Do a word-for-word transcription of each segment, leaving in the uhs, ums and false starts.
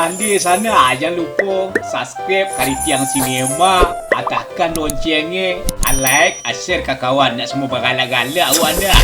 Ande sanak, jan lupo subscribe Karitiang Sinema, atahkan loncengnya, like, share ka kawan, nak samo bagalak-galak awak ndak.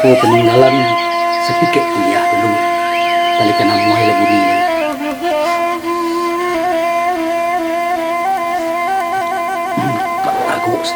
Ko paninggalan satikek kuliah dulu, balikan amuah lagu ni. Hmm, bagus.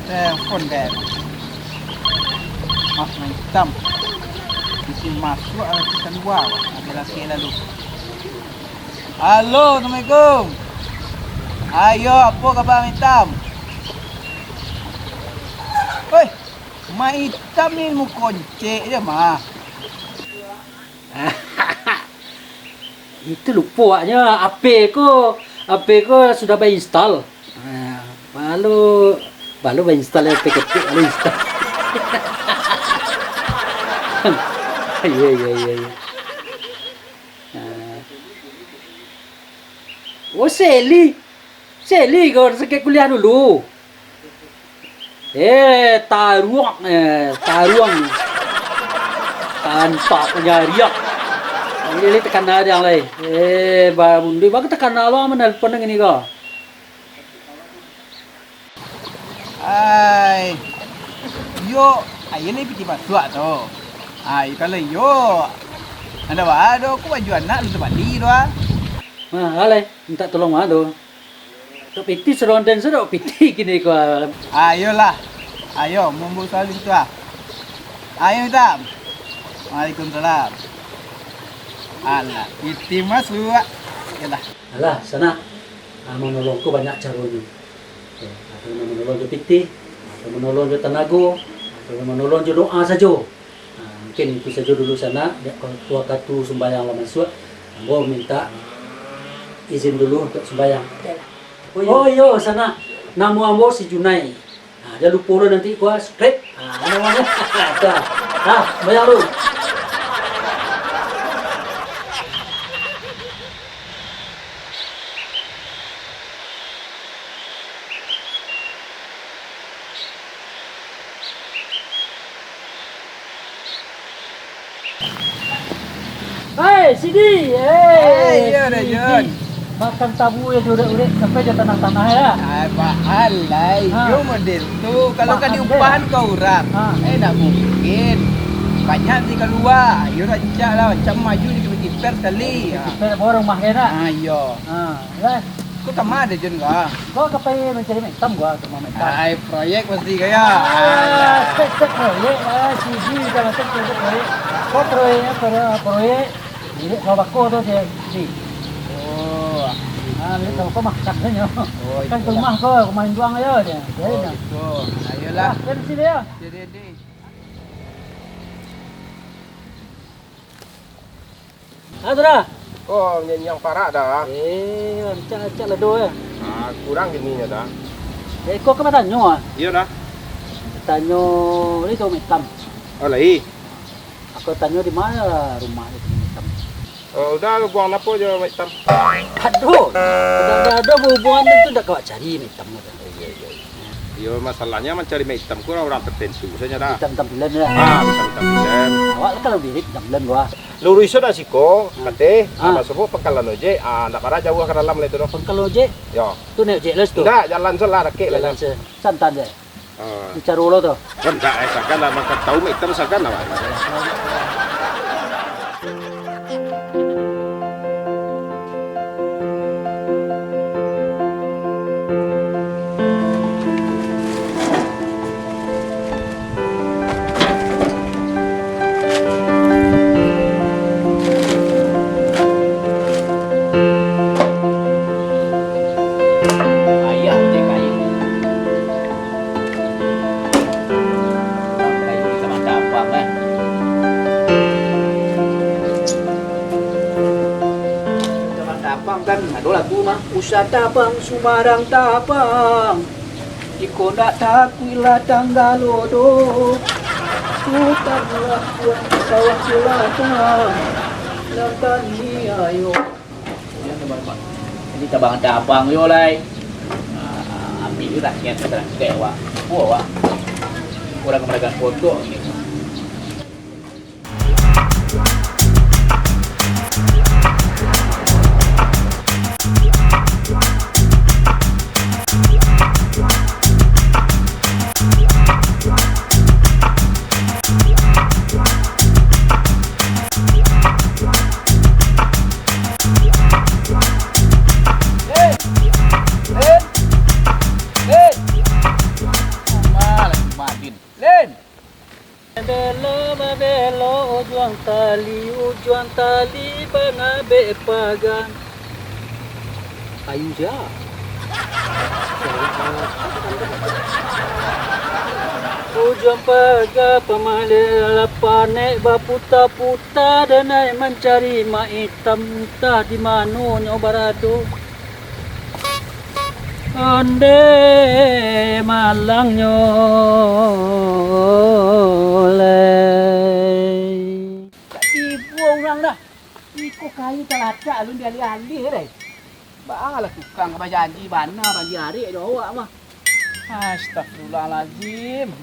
Telepon, Beb. Mak Maitam. Bisuak masuak atau kalua, ado laki lalu. Halo, assalamualaikum. Ayo, apo kaba, Maitam? Oi, Maitam ni muko encek je mah. Itu lupo awaknyo, H P ko, H P ko sudah ba-install. Ah, baru, baru ba-install, ketik-ketik baru install. Iyo, iyo, iyo, iyo. Ah. Oh, Sally. Sally ko sakik kuliah dulu. Eh, taruak, eh, taruang. Tantak jariak. Ini takana diang lai. Eh, ba-, bundi, baa takana lo manelpon ngini ko. Ai, iyo, ayo lai piti masuak tu. Ai, kalau iyo, ado baa do, ko baju anak lu tabali tu, ah. Nah, alai, minta tolong baa tu. Tok Piti, suruah den suruah Piti kini ko. Ah, iyolah. Ayo, mambaok salam situ, ah. Ayo, Tam. Waalaikumsalam. Alah, Piti masuak. Iyolah. Alah, sanak. Ah, manolong ko banyak caronyo. Eh, ado nan manolong jo pitih, ado manolong jo tanago, ado manolong jo doa sajo. Ah, mungkin itu sajo dulu sanak, dek wakatu sumbayang lah masuak, ambo minta izin dulu untuak sumbayang. Oh iyo, sanak, namo ambo si Junai. Ah, jan lupo lo nanti ko subscribe. Ah, namonyo. Dah. Ah, sumbayang dulu. Hei, Sidi! Hei, Hei, iyo, Sidi. Makan tabu yo jo urek-urek, sampai jo tanah-tanah yo. Ai, baa lai, Ha. yo model tu. Kalau ka diupahan ka urang, Ha. eh, ndak mungkin. Banyak ti kalua, yo rancak lah, macam maju di kiper sekali. Kiper baru rumah kan, nak? Ah, iyo. Ha, lah. Ko kama ado Jun ko? Ko ka pai mancari Maitam ko, ka rumah Maitam. Ai, proyek pasti ko yo. Ah, Alah. spek-spek proyek lah, Sidi ka masuk proyek. Ko proyeknyo, pro-, proyek Bilik sabako tu, si, si. Oh. Ah, bilik sabako makan sajo. Oh, kan itulah. Rumah ko, rumah induang ajo, jan. Oh, jan. Gitu. Ayolah. Ah, jan sini yo. Jadi, jadi. Ah, sudah. Oh, nyanyiang parak dah. Eh, rancak-rancak lah doh, yo. Ah, kurang kini nyo dah. Eh, ko ka batanyo, ah. Iyo dah. Tanyo, ni tu Mak Itam. Oh, lai. Aku tanyo di ma rumah itu Mak Itam. Oh, udah, buang napo jo Mak Itam? Aduh, udah, udah, udah, hubungan tu dak kawak cari Mak Itam tu. Iyo, iyo, iyo. Iyo, masalahnyo mancari Mak Itam ko urang tertentu sajo dah. Itam-itam pilem yo. Ah, itam-itam pilem. Awak lah kalau diri itam pilem gua. Luruih sudah siko, ah. Pateh, ah. Abah sobo pangkalan ojek, ah, ndak parah jauah ka dalam lah itu doh. Pangkalan ojek? Yo. Tu naik ojek lah situ? Ndak, jalan se lah, dakek lah. Jalan se. Santan je. Ah. Dicaro lo tu. Ndak, eh, sagan lah, makan tahu Mak Itam sagan lah, Mak. Ayah je kain. Kain bisa macam apa, eh? Zaman Tapang kan ado lagu mah. Usah tabang sumarang tabang. Jiko ndak takuiklah tanggalo doh. Putarlah buah sawah selatan. Nan taniayo. Ini tabang-tabang yo lai. Ah, ambil rakyat, rakyat wak. Wah, wak. Orang kemerdekaan pondok ni. Lin! Lin! Lin! Lin! Babelo, babelo, ujuang tali, ujuang tali, pangabek pagan. Kayu sia? Ujuang pagan, pamaleh lapan, nek baputa-puta, dan naik mancari Mak Itam, antah di mano nyo barado. Onde malangnyo lai. Tak tibo urang dah. Iko kayu talatak alun dialih-alih deh. Baalah tukang ka bajanji bana banjir arek jo awak mah. Astagfirullahalazim.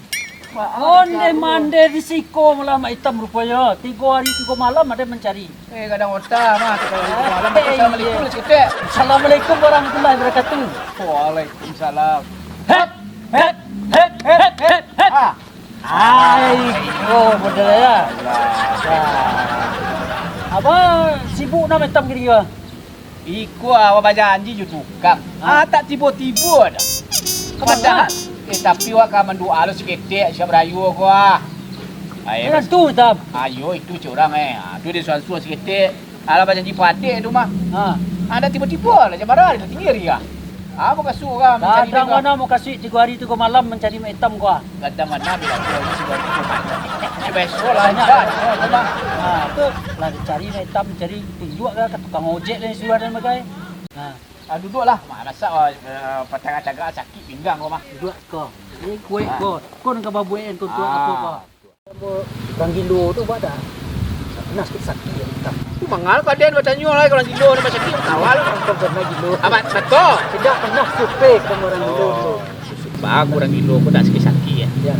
Onde mande di siko malah Mak Itam ruponyo. Tigo ari tigo malam ado mancari. Eh, gadang ota mah, tigo ari tigo malam. Eh, assalamualaikum, iya. Saketek. Assalamualaikum warahmatullahi wabarakatuh. Waalaikumsalam. Het, het, het, het, het, het. Ah. Ai, oh, model ya. Alah. Nah. Apa sibuk nak Mak Itam kini ko? Iko awak bajanji jo tukang. Ah. Ah, tak tibo-tibo dah. Ka mano? Padahal, eh, tapi awak ka mandoa lo saketek, siap rayo ko ah. Ai, eh, mas-, tu, Tam. Ayo, itu cik urang, eh. Ah, tu dia suan-suan saketek. Alah bajanji padek tu mah. Ah. Ah, dah tibo-tibo lah, jam bara dia tinggi hari ah. Ah, mukasuik urang mancari. Gadang bana mukasuik tigo hari tigo malam mancari Mak Itam ko ah. Gadang bana bila tu, tigo hari tigo malam. Biaso lah, banyak. Banyak, banyak. Ah, tu lah dicari Mak Itam, cari tunjuak ka tukang ojek lah nan suruah dan bagai. Ah. Ah, duduak lah. Mak, masak, ah, eh, patagak-tagak sakik pinggang ko mah. Duduak ko. Eh, kuek ko. Ko nan ka babuek-an ko tu apo ko? Urang gilo tu buat dah. Pernah sakik-sakik Mak Itam. Tu mangal paden batanyo lah, urang gilo ni basakik, kawal. Kau pernah gilo. Amat, betul. Tidak pernah supe ketemu urang gilo tu. Oh. Bagus urang gilo ko tak sakik-sakik, ya. Ya.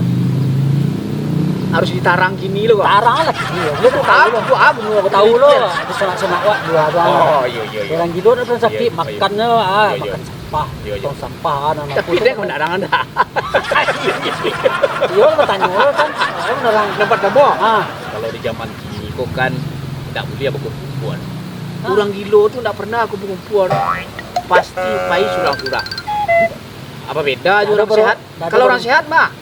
Harus ditarang kini lo, kok. Tarang lah kini, ya. Dia tu tahu lo. Aku, aku, aku tahu lo. Aku sanak-sanak awak dua, dua. Oh, iya, iya, iya. Urang gilo dah pernah sakik, iya, iya, makan lo, ah, iya, iya, makan sampah. Iya, iya. Tong sampah, anak-anak. Tapi dia mendarang anda. Iya, bertanya lo kan. Orang mendarang. Nampak gambar? Ah. Kalau di zaman kini ko kan, ndak buliah bakumpul-kumpul. Ah. Urang gilo tu ndak pernah kumpul-kumpul. Pasti pai surang-surang. Apa beda jo urang sehat? Kalau urang sehat mah,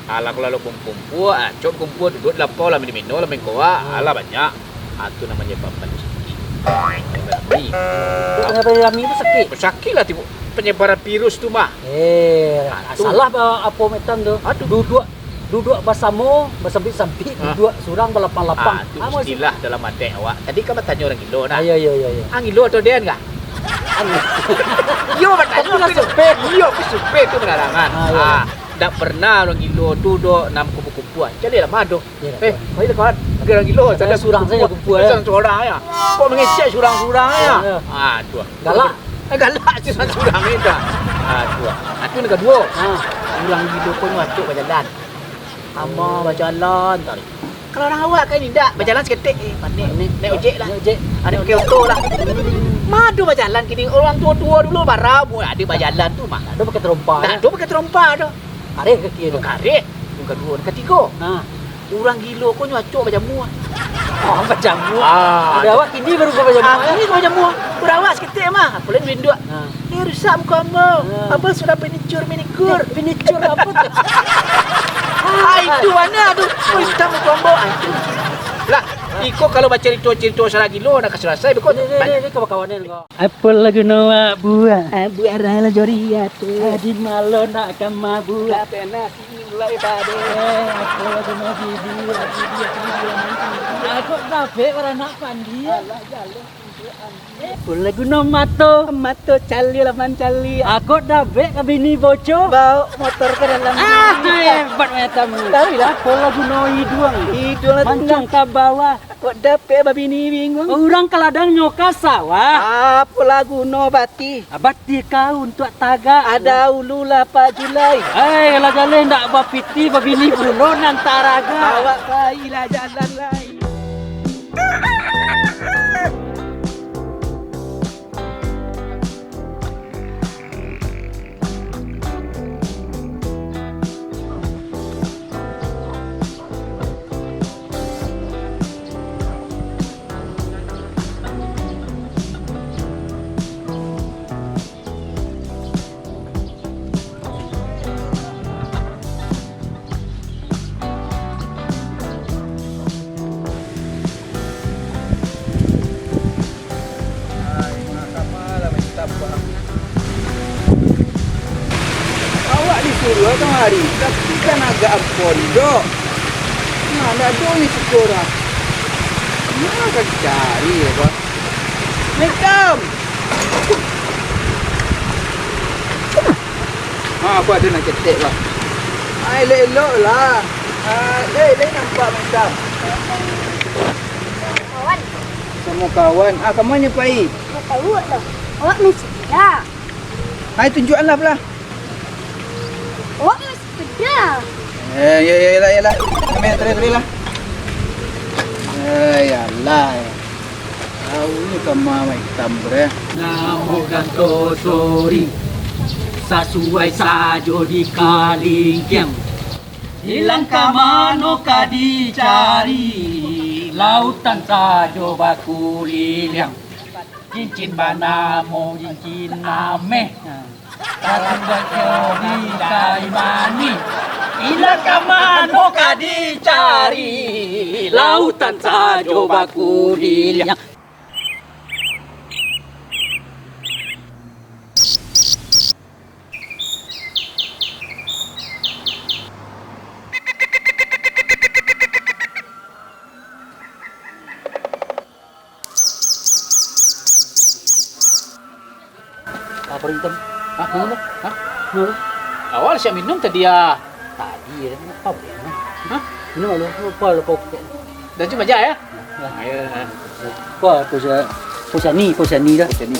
alah, kalau kumpul-kumpul, ah, cok kumpul, duduak di lapau lah, minum-minum lah, main koa, ah, alah banyak. Ah, tu namonyo baban sakik. Rami. Kok rami tu sakik? Sakik lah tibo. Penyebaran virus tu mah. Eh, ah, tu. Salah apa, apa metan tu? Aduh. Duduk, duduk basamo, basabik-sabik, ah, duduk surang balapang-lapang. Ah, tu ah, istilah dalam adat awak. Tadi kan batanyo urang gilo nah. Ah, iyo, iyo, iyo, iyo. Ang gilo atau den kah? Ang. Iyo, batanyo. Tapi lah tu. Supir. Iyo, tapi supir tu menarangan. Ah, iyo. Ah, ndak pernah urang gilo tu dok nan kumpua-kumpua. Jadi lah mah tu. Iyolah, eh, kawan. Baiklah, kawan. Lagi urang gilo, sadang surang sajo kumpua, ya. Sadang surang, ya. Kok mangecek surang-surang, ya? Ya, ya. Ah, tu. Galak. Eh, galak surang-surang ni dah. Ah, tu. Ah, tu nan kaduo. Ha. Urang gilo ko nyo acok bajalan. Ama bajalan tadi. Kalau urang awak kan indak, bajalan saketek, eh, panek. Panek. Naik ojek lah. Naik ojek. Ada pakai oto lah. Mado bajalan kini, urang tuo-tuo dulu bara, buat ada bajalan tu mah. Ado pakai terompa, ya? Ado pakai terompa tu. Kareh kaki tu. Kareh. Nan kaduo, nan katigo. Ha. Urang gilo ko nyo acok bajamua. Oh, bajamua. Ah, ada awak kini baru ko bajamua, ah, ya? Kini ko bajamua. Urang awak saketek mah. Apo lai induak? Ha. Eh, rusak muko ambo. Ha. Ambo sudah pinicur-minicur. Eh, pinicur apo tu? Ah, itu mano tu? Oh, itam muko ambo. Ah, itu. Lah, iko kalau bacarito-carito salah gilo, nak ka salasai beko. Ni, ni, ni, ni, kawan-kawan ni, kau. Apo lagu no wak buah? Ah, buah raya lah jori ate. Ah, di malo nak ka mabuak? Lah, pernah sini mulai tadi. Eh, apo lagu no video, video, video, video. Aku dapek baranak pandia. Alah, jalan. Apo lagu no mato? Mato cali lah mancali. Aku dapek ka bini boco. Bawa motor ke dalam. Ah, hebat macam ni. Tahu lah. Apo lagu no iduang? Iduang lah. Mancang ka bawah. Kok dapek babini bingung? Urang ka ladang nyo ka sawah. Apo lagu no batih? Batih ka untuak tagak. Ada ulu lah Pak Julai. Eh, lah jaleh ndak bapitih, babini pulo nan taraga. Awak pai lah jalan lai. Ai, mah kama lah main tabang. Awak disuruah kamari, tapi kan agak pondok. Nah, ndak ado ni syukur ah. Mana ka dicari ya, Bang? Assalamualaikum. Ha, aku ado nan ketek, Bang. Ah, elok-elok lah. Ah, lai, lai nampak macam. Kawan. Samo kawan. Ah, ka ma nyo pai? Ndak tahu lah. Awak main sepeda. Ai, tunjuakan lah, lah. Awak main sepeda. Eh, ya, ya, yalah, yalah. Ambil, tarik, tarik lah. Eh, yalah. Tahu ni ka ma main tambur, eh. Namo ganto sori, sasuai sajo di kalingkiang. Ilang ka mano ka dicari, lautan sajo bakuliliang. Cincin banamo cincin ameh, tapi baco di kai manih. Ilang ka mano ka dicari, lautan sajo bakuliliang. Lapar hitam. Hah, minum lah. Hah? Minum lah. Awak siap minum tadi ya? Tadi ya, apa boleh minum? Hah? Minum lah, lupa, lupa, lupa. Dah cuma aja ya? Ya. Ayo. Apa, apa saya, apa saya ni, apa saya ni dah. Apa saya ni?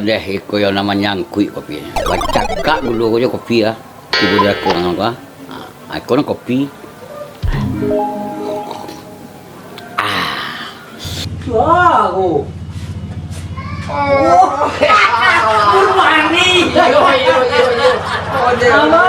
Deh, iko yo namonyo angkuik kopi. Bacakak gulo ko jo kopi, ah. Tibo di aku urang ko, ah. Ah, iko nan kopi. Ah. Wah, aku. Oh. Good morning. Yo, yo, yo, yo. Oh, dia. Apa?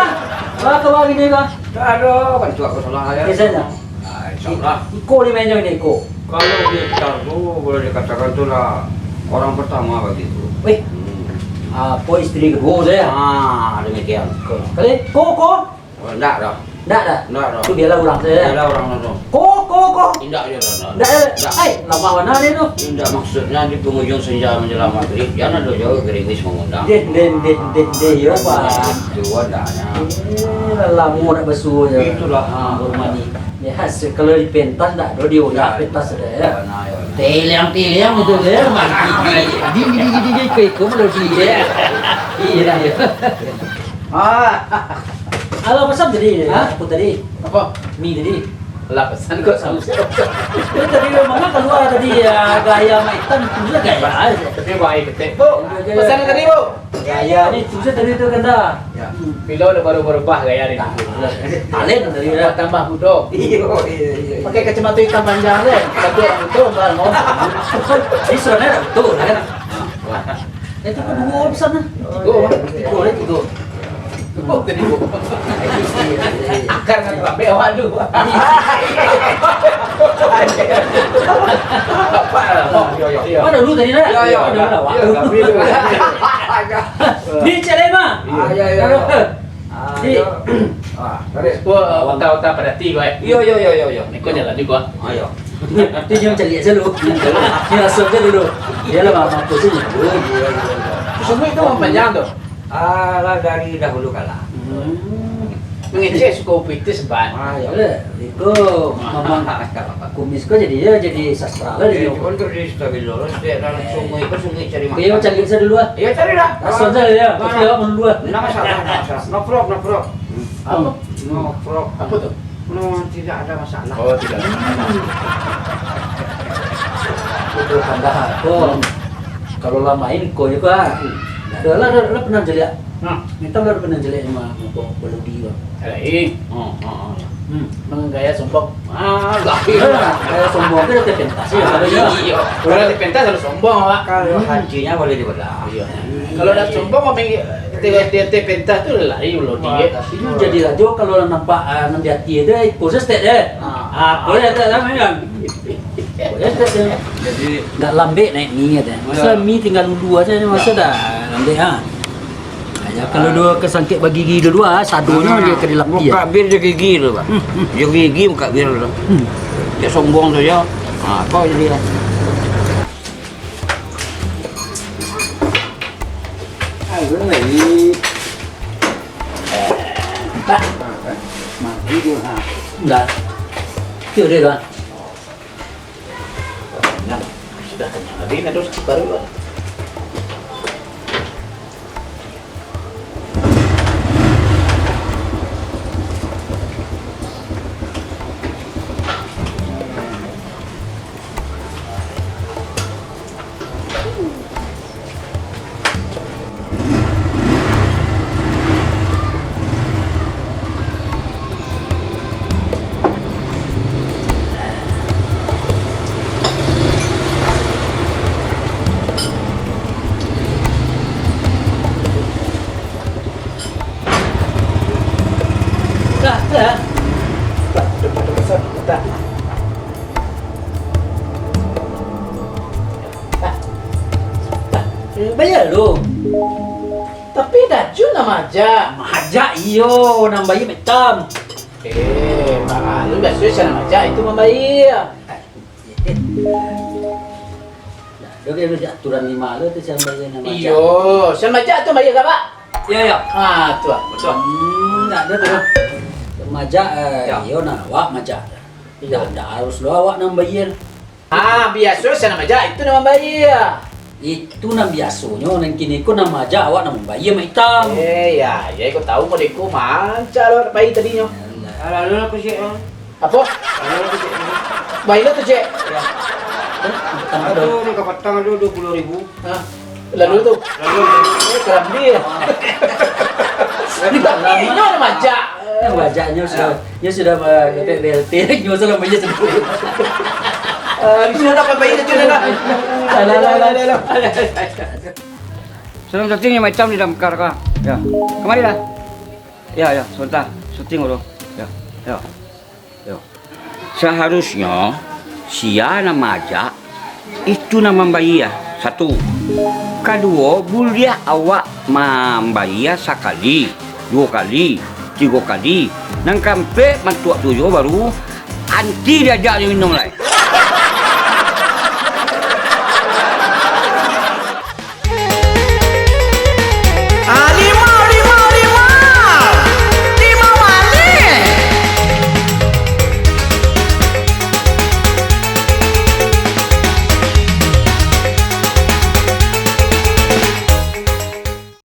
Apa kabar gini, Bang? Tak ada, bantu aku salah ya. Biasanya? Ah, insya Allah. Iko ni mainnya ini, iko. Kalau gitar tu boleh dikatakan tu lah orang pertama bagi aku. Weh. Hmm. Apa isteri kedua saya? Ah, demikian. Kali, ko, ko. Oh, ndak dah. Ndak dah? Ndak dah. Tu biarlah orang saja. Biarlah orang tu. Ko, ko, ko. Indak je dah, ndak. Ndak je. Ndak. Hai, lamah bana dia tu. Indak, maksudnya di penghujung senja menjelang maghrib, jangan ada jauh gerimis mengundang. Deh, deh, deh, deh, deh, yo, Pak. Itu adanya. Eh, lamo nak basuo je. Itulah, ha. Baru mandi. Ya, kalau di pentas ndak ada, di olah pentas ada, ya. Bana, ya. Teliang-teliang betul, ya. Di, di, di, di, di, iko, iko melodi, ya. Iya, iya. Ah. Alah, pesan tadi, ha? Aku tadi. Apa? Mi tadi. Alah, pesan kok sama. Itu tadi memang keluar tadi, ya, gaya Mak Itam tu lah gaya aja. Tapi baik, ketek. Bu, pesan tadi, Bu. Gaya ni tu saja tadi tu kan dah. Ya. Pilo udah baru berubah gaya ni. Talent tadi dah. Tambah muda. Iya, iya, iya. Pakai kacamata hitam panjang kan? Tapi orang betul, orang ngomong. Ini sebenarnya betul, kan? Itu kan dua orang sana. Tiga orang. Tiga orang, tiga. Oh, tadi, Bu. Akar ngan rambek awak tu. Apa? Oh, yo, yo, yo. Mana dulu tadi, nak? Yo, yo. Mana dulu, awak? Yo, tapi tu. Ni cek lain, mah. Ah, yo, yo, yo. Ah, di. Yo. Ah, tarik. Wah, otak-otak pada ti, kau, eh. Yo, yo, yo, yo, yo. Ni kau jalan juga. Ah, yo. Itu jangan cari aja lu. Ni langsung aja dulu. Dia lah, mah, mampu sini. Oh, iya, iya, iya. Semua itu memang panjang tu. Alah, dari dahulu kala. Hmm. Mengecek suka upitis, Ban. Ah, ya. Boleh. Iko memang kumis ko jadi, ya, jadi sastra lah. Eh, dia. Cuman tu di stabilo lah, setiap dalam sungai itu sungai cari makan. Iya, cari saya dulu, ah. Iya, carilah. Langsung saja, ya. Tapi awak dulu, ah. Nggak masalah, nggak masalah. No prob, no prob. Hmm. Apa? No prob. Apa tu? No, tidak ada masalah. Oh, tidak ada masalah. Itu tambah apa? Kalau lah main, ko juga. Hmm. Dah, dah, lah, dah, lah pernah caliak. Nah. Kita lah pernah caliak sama, sama Bang Baludi, Bang. Ada, eh. Oh, oh, oh. Hmm. Dengan gaya sombong. Ah, lah. Eh, gaya sombong tu dah terpentas, ya, ah, sebenarnya. Iya. Kalau terpentas harus sombong, Pak. Kalau hatinya boleh dibelah. Iya. Kalau dah sombong, apa yang dia, dia, dia terpentas tu lari, Baludi, ya. Itu jadi rajo kalau nampak, ah, nan di hati tu, eh, proses tak deh. Ah. Ah, proses tak, kan? Jadi, ndak lambek naik mi, katanya. Masa mi tinggal dulu aja, masa dah lambek, ha. Ya, kalau dua kesangkit bagigi dua-dua, sadonyo dia ka dilapia. Buka bir je gigi tu, Pak. Hmm, hmm. Je gigi buka bir tu. Hmm. Dia sombong tu je. Ha, kau jadi lah. Aduh, lagi. Pak. Mati dia, ha. Dah. Tiup dia, Bang. Kenyang. Sudah kenyang. Habis, nak terus baru, Bang. Dah, dah. Dah, dah, dah, dah, dah. Dah. Dah. Bayar lu. Tapi Daju nan maajak. Maajak iyo, nan bayia Mak Itam. Eh, Bang Alu biaso sia nan maajak, itu mambayia. Dah, dah, dah, aturan limo lo tu, sia nan bayia, nan maajak. Iyo, sia nan maajak tu bayia ka, Pak? Iyo, iyo. Ah, tu lah, betul. Hmm, dah, dah, dah. Maajak, eh, iyo, nah, awak maajak. Iyo. Dah, dah harus lo awak nan bayia. Ah, biaso sia nan maajak, itu nan mambayia. Itu nan biasonyo, nan kini ko nan maajak awak nan mambayia, Mak Itam. Eh, ya, ya, iko tahu model ko, mancar lo pai tadinyo. Alah, alah, aku cek, ah. Apo? Alah, aku cek, ah. Baiklah tu, cek. Ya. Aduh, ni kapatang aduh dua puluh ribu. Hah? Lalu tu. Eh, kerambi ya. Di tapi nyo ada majak. Yang bajaknya sudah, dia sudah ba-, dapat B L T, nyo sudah banyak sebut. Ah, bisa dapat bayi kecil dah. Alah, alah, alah, alah. Sedang syuting yang macam di Damkar kah? Ya. Kemari lah. Ya, ya, sebentar. Syuting dulu. Ya, ya. Ya. Saharusnyo, sia nan maajak, itu nan mambayia, satu. Kaduo, buliah awak mambayia sakali, duo kali, tigo kali. Nan kaampek, bantuak tu juo baru anti diajak jo minum lai.